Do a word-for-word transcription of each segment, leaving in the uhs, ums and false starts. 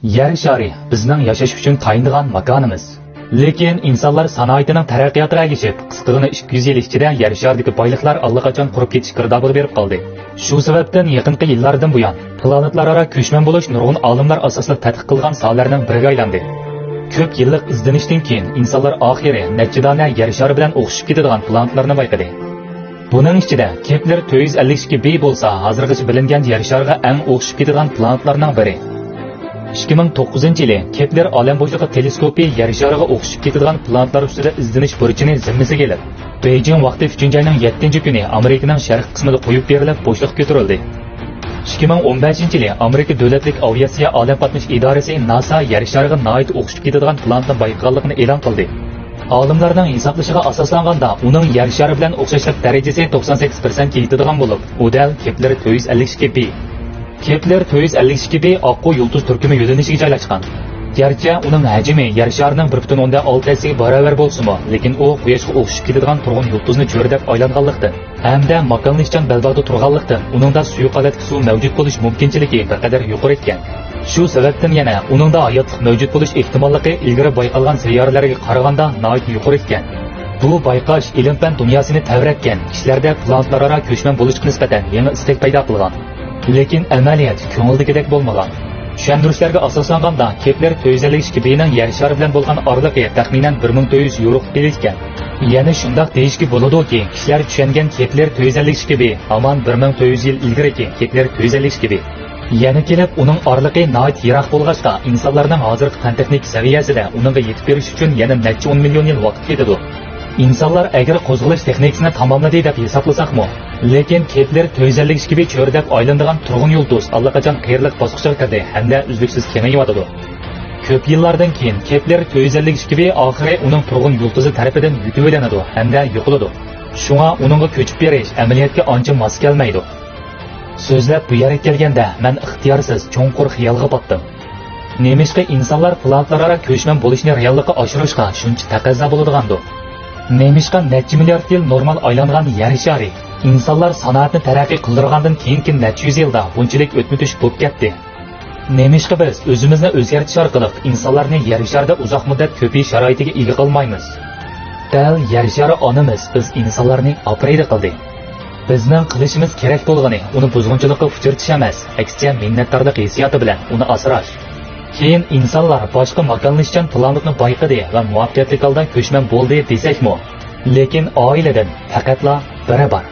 يەر شارى بىزنىڭ ياشاش ئۈچۈن تايىنىدىغان ماكانىمىز. لېكىن ئىنسانلار سانائىتىنىڭ تەرەققىياتىغا ئەگىشىپ، قىسقىغىنە ئىككى يۈز يىل ئىچىدە يەر شارىدىكى بايلىقلار ئاللىقاچان قۇرۇپ كېتىش گىردابىغا بېرىپ قالدى. شۇ سەۋەبتىن يېقىنقى يىللاردىن بۇيان، پلانېتلار ئارا كۆچمەن بولۇش نۇرغۇن ئالىملار ئاساسلىق تەتقىق قىلغان ساھەلەرنىڭ بىرىگە ئايلاندى. كۆپ يىللىق ئىزدىنىشتىن كېيىن، ئىنسانلار ئاخىرى نەچچە دانە يەر شارى بىلەن ئوخشىشىپ كېتىدىغان پلانېتلارنى بايقىدى. بۇنىڭ ئىچىدە كېپلېر تۆت يۈز ئەللىك ئىككى بى بولسا، ھازىرغىچە بىلىنگەن يەر شارىغا ئەڭ ئوخشىشىپ كېتىدىغان پلانېتلارنىڭ بىرى. ئىككى مىڭ توققۇزىنچى يىلى كېپلېر ئالەم بوشلۇقى تېلېسكوپى يەر شارىغا ئوخشىشىپ كېتىدىغان پلانېتلار ئۈستىدە ئىزدىنىش بۇرچىنى زىممىسىگە ئېلىپ، بېيجىڭ ۋاقتى ئۈچىنچى ئاينىڭ يەتتىنچى كۈنى ئامېرىكىنىڭ شەرقىي قىسمىدا قويۇپ بېرىلىپ، بوشلۇققا كۆتۈرۈلدى. ئىككى مىڭ ئون بەشىنچى يىلى ئامېرىكا دۆلەتلىك ئاۋىئاتسىيە ئالەم قاتنىشى ئىدارىسى، ناسا، يەر شارىغا ناھايىتى ئوخشىشىپ كېتىدىغان پلانېتنى بايقىغانلىقىنى ئېلان قىلدى. ئالىملارنىڭ ھېسابلىشىغا ئاساسلانغاندا، ئۇنىڭ يەر شارى بىلەن ئوخشاشلىق دەرىجىسى توقسان سەككىز پىرسەنتكە يېتىدىغان بولۇپ، ئۇ دەل كېپلېر تۆت يۈز ئەللىك ئىككى بى. كېپلېر تۆت يۈز ئەللىك ئىككى بى ئاققۇ يۇلتۇز تۈركۈمى يۆنىلىشىگە جايلاشقان. گەرچە ئۇنىڭ ھەجمى يەر شارىنىڭ بىر پۈتۈن ئوندىن ئالتە ھەسسىگە باراۋەر بولسىمۇ، لېكىن ئۇ قۇياشقا ئوخشىشىپ كېتىدىغان تۇرغۇن يۇلتۇزنى چۆرىدەپ ئايلانغانلىقتىن، ھەمدە ماكانلىشىشچان بەلباغدا تۇرغانلىقتىن، ئۇنىڭدا سۇيۇق ھالەتتىكى سۇ مەۋجۇت بولۇش مۇمكىنچىلىكى بىر قەدەر يۇقىرى ئىكەن. شۇ سەۋەبتىن يەنە ئۇنىڭدا ھاياتلىق مەۋجۇت بولۇش ئېھتىماللىقى ئىلگىرى بايقالغان سەييارىلەرگە قارىغاندا ناھايىتى يۇقىرى ئىكەن. بۇ بايقاش ئىلىم-پەن دۇنياسىنى تەۋرەتكەن، كىشىلەردە پلانېتلار ئارا كۆچمەن بولۇشقا نىسبەتەن يېڭى ئىستەك پەيدا قىلغان. لېكىن ئەمەلىيەت كۆڭۈلدىكىدەك بولمىغان. چۈشەندۈرۈشلەرگە ئاساسلانغاندا، كېپلېر تۆت يۈز ئەللىك ئىككى بىنىڭ يەر شارى بىلەن بولغان ئارىلىقى تەخمىنەن بىر مىڭ تۆت يۈز يورۇقلۇق يىل ئىكەن. يەنە شۇنداق دېيىشكە بولىدۇكى، كىشىلەر چۈشەنگەن كېپلېر تۆت يۈز ئەللىك ئىككى بى ھامان بىر مىڭ تۆت يۈز يىل ئىلگىرىكى كېپلېر تۆت يۈز ئەللىك ئىككى بى. يەنە كېلىپ، ئۇنىڭ ئارىلىقى ناھايىتى يىراق بولغاچقا، ئىنسانلارنىڭ ھازىرقى پەن-تېخنىكا سەۋىيەسىدە ئۇنىڭغا يېتىپ بېرىش ئۈچۈن يەنە نەچچە ئون مىليون يىل ۋاقىت كېتىدۇ. ئىنسانلار ئەگەر قوزغىلىش تېخنىكىسىنى تاماملىدى دەپ ھېسابلىساقمۇ، لېكىن كېپلېر تۆت يۈز ئەللىك ئىككى بى چۆرىدەپ ئايلىنىدىغان تۇرغۇن يۇلتۇز ئاللىقاچان قېرىلىق باسقۇچىغا كىردى ھەمدە ئۈزلۈكسىز كېڭىيىۋاتىدۇ. كۆپ يىللاردىن كېيىن كېپلېر تۆت يۈز ئەللىك ئىككى بى ئاخىرى ئۇنىڭ تۇرغۇن يۇلتۇزى تەرىپىدىن يۇتۇۋېلىنىدۇ ھەمدە يوقىلىدۇ. شۇڭا ئۇنىڭغا كۆچۈپ بېرىش ئەمەلىيەتكە ئانچە ماس كەلمەيدۇ. سۆزلەپ بۇ يەرگە كەلگەندە، مەن ئىختىيارسىز چوڭقۇر خىيالغا پاتتىم. نېمىشقا ئىنسانلار پلانېتلار ئارا كۆچمەن بولۇشنى رېئاللىققا ئاشۇرۇشقا شۇنچە تەقەززا بولىدىغاندۇ؟ نېمىشقا نەچچە مىليارد يىل نورمال ئايلانغان يەر شارى ئىنسانلار سانائەتنى تەرەققىي قىلدۇرغاندىن كېيىنكى نەچچە يۈز يىلدا بۇنچىلىك ئۆتمە-تۆشۈك بولۇپ كەتتى؟ نېمىشقا بىز ئۆزىمىزنى ئۆزگەرتىش ئارقىلىق ئىنسانلارنى يەر شارىدا ئۇزاق مۇددەت كۆپىيىش شارائىتىگە ئىگە قىلمايمىز؟ دەل يەر شارى ئانىمىز بىز ئىنسانلارنى ئاپىرىدە قىلدى. بىزنىڭ قىلىشىمىز كېرەك بولغىنى ئۇنى بۇزغۇنچىلىققا ئۇچرىتىش ئەمەس، ئەكسىچە مىننەتدارلىق ھېسسىياتى بىلەن ئۇنى ئاسراش. كېيىن ئىنسانلار باشقا ماكانلىشىشچان پلانېتنى بايقىدى ۋە مۇۋەپپەقىيەتلىك ھالدا كۆچمەن بولدى دېسەكمۇ، لېكىن ئائىلىدىن پەقەتلا بىرى بار.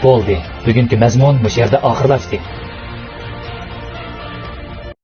بولدى، بۈگۈنكى مەزمۇن مۇشۇ يەردە ئاخىرلاشتى.